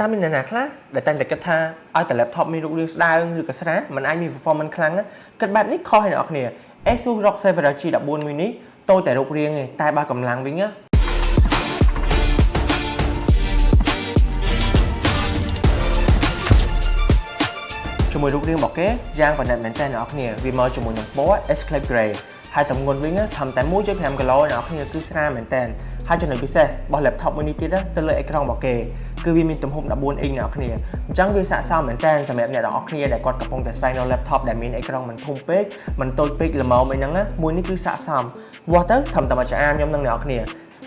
តាមមានអ្នកណាខ្លះដែលតែងតែគិតថាឲ្យតែ laptop មានរូបរាងស្ដើងឬក៏ស្រាលมันអាចមាន performance ខ្លាំងណាគិតបែបនេះខុសហើយអ្នកនរគ្នា។ Asus ROG Zephyrus G14 មួយនេះតូចតែរូបរាងទេតែបើកម្លាំងវិញណាជាមួយរូបរាងរបស់គេយ៉ាងប្រណិតមែនតើអ្នកនរគ្នាវាមកជាមួយនឹងពណ៌ Eclipse Grey ហើយទម្ងន់វិញធំតែ1.5គីឡូអ្នកនរគ្នាគឺស្រាលមែនតើហើយចំណុចពិសេសរបស់ laptop មួយនេះទៀតទៅលើអេក្រង់របស់គេគឺវាមានទំហំ14អ៊ីងអ្នកនរគ្នាអញ្ចឹងវាស័ក្តិសមមែនតើសម្រាប់អ្នកទាំងអស់គ្នាដែលគាត់កំពុងតែស្វែងរក laptop ដែលមានអេក្រង់មិនធំពេកមិនតូចពេកល្មមអីហ្នឹងណាមួយនេះគឺស័ក្តិសមវាស់ទៅត្រឹមតែមួយឆ្អានខ្ញុំនឹងអ្នកនរគ្នា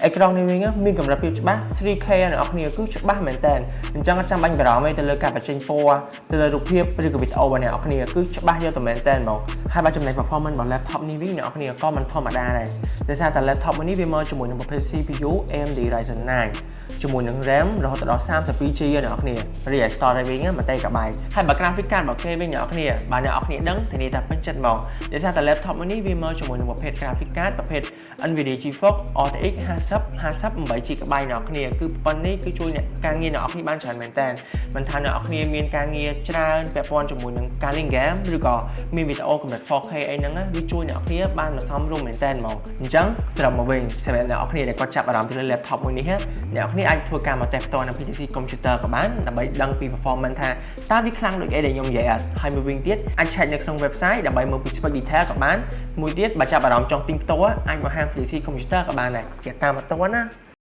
អេក្រង់នេះវិញមានកម្រិតភាពច្បាស់ 3K អ្នកនរគ្នាគឺច្បាស់មែនតើអញ្ចឹងអត់ចាំបាច់បារម្ភទេទៅលើការបញ្ចេញពណ៌ទៅលើរូបភាពឬក៏វីដេអូរបស់អ្នកនរគ្នាគឺច្បាស់យកតែមែនតើហ្មងហើយបើចំណែក performance របស់ laptop នេះវិញអ្នកនរគ្នាក៏មិនធម្មតាដែរដោយសារតែ laptop មួយនេះវាមកជាមួយនឹងប្រភេទ CPU AMD Ryzen 9ជាមួយនឹង RAM រហូតដល់ 32 GB អ្នកនរគ្នារីឯ storage វិញ1 TB ហើយបើ graphic card របស់គេវិញអ្នកនរគ្នាបើអ្នកនរគ្នាដឹងធានាថាពេញចិត្តហ្មងដោយសារតែ laptop មួយនេះវាមកជាមួយនឹងប្រភេទ graphic card ប្រភេទ NVIDIA GeForce RTX 50 50 8 GB អ្នកនរគ្នាគឺប៉ុណ្នេះគឺជួយអ្នកការងារអ្នកនរគ្នាបានច្រើនមែនតើមិនថាអ្នកនរគ្នាមានការងារច្រើនពាក់ព័ន្ធជាមួយនឹងការលេង game ឬក៏មានវីដេអូកម្រិត 4K អីហ្នឹងណាវាជួយអ្នកនរគ្នាបានមកសមរម្យមែនតើហ្មងអញ្ចឹងសរុបមកវិញសម្រាប់អ្នកនរគ្នាដែលគាត់ចាប់អារម្មណ៍ទៅលើ laptop មួយនេះអ្នកនរគ្នាអាចធ្វើការមកតេស្តផ្ទាល់នៅ PTC Computer ក៏បានដើម្បីដឹងពី performance ថាតើវាខ្លាំងដូចអីដែលខ្ញុំនិយាយអត់ហើយមួយវិញទៀតអាច check នៅក្នុង website ដើម្បីមើលពី spec detail ក៏បានមួយទៀតបើចាប់អារម្មណ៍ចង់ទិញផ្ទាល់អាចមកហាង PTC Computer ក៏បានដែរគេតាមមកតណា។